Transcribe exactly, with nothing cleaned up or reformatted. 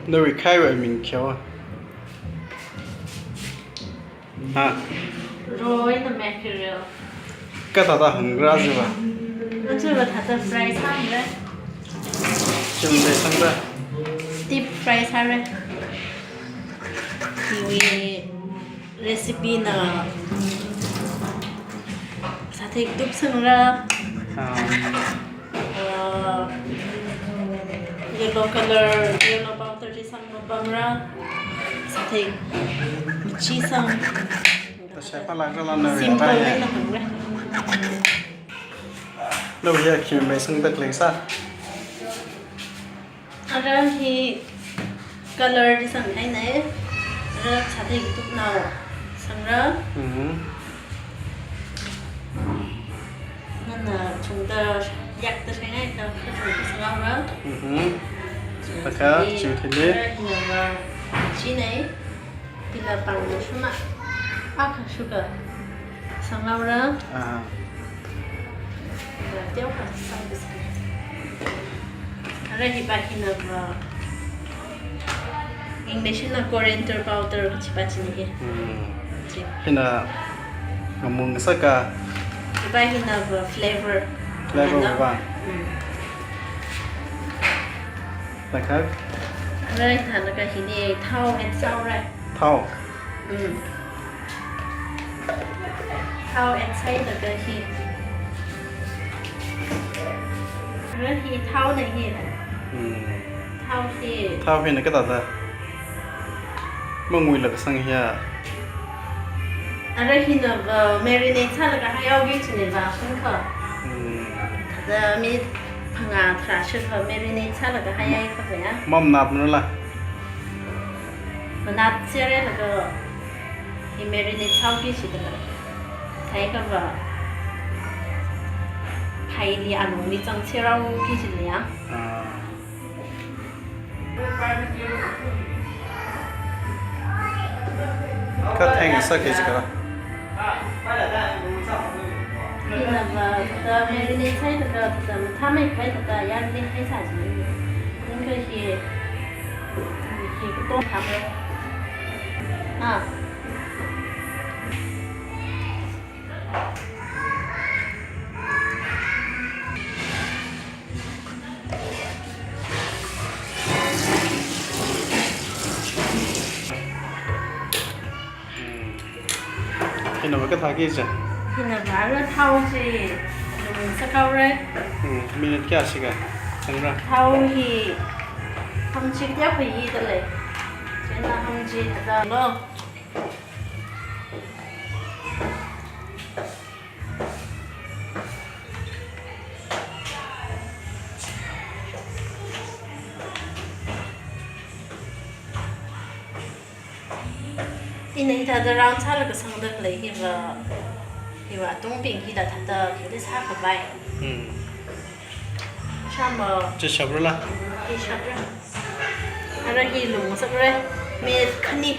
Nawui khaiwui ming khayā? Ha? Raw eina mackerel. Kathāda hāngra jiva? Aja va thāda fry sāra. Chimde sāra. Deep fry sāra. Iwui recipe na sāthei tup sāra. Ah. Uh, yellow color, yellow powder chi sāmapamra. Sāthei machi sāng. Tasha pala kala na simple rai. Eina hāngra. Nawui hi khi mei sāngda khalei sā? Ara hi color chi sānghaina. Ara sāthei katup nao sāngra. Mhm. Nana chungda yakda sāngai ka, kachungda sāngra. Mhm. Taka, chi thili. Ara hina va chi nei. Hila pāng lo shuma. Akha shuka sāngra. Aha. Teokha sāng biscuit. Ara hiva hina va English na coriander powder kachi va chi nei. Hmm. Chi. Hina ngamung sāka. Hiva hina va flavor. Flavor hiva. Hmm. Taka. Ara hina ka hili thao add sāra. Thao. Mm. Thao add sālaga hi. Ara hi thao na hi. Mm. Thao hi. Thao hina kathāda manguilaga sāngya? Ara hina va marinate sālaga hayao ki chine va shun kha. Mm. Thāda minute phangā tharā shikha marinate sālaga hayai kha va ya. Mamanatmara la? Manat sāra laga hi marinate sāki chida la. Thai kha va. Phaili alungli zang sārao ki chida ya. Ah. Katheng sāki chikha. Hina va thāda marinate sālaga thāda mathāmeikhavai thāda yarli hai sā chi. Ning kha hi, hi kato tham lo. Ah. Hina va kathā ki cha? Hina va ara thao chi lung sāhaora. Hmm, minute kayā shikha sāngra? Thao hi hamchi teokha yida lei. Chieina hamchi thāda lo. Ina hithāda round sālaga sangda khalei hiva, hiva atungbing hila thāda khili sākhavai. Hmm. Shāma. Chi shapra la? Hi shapra. Ara hi lungsakra. Minute khani.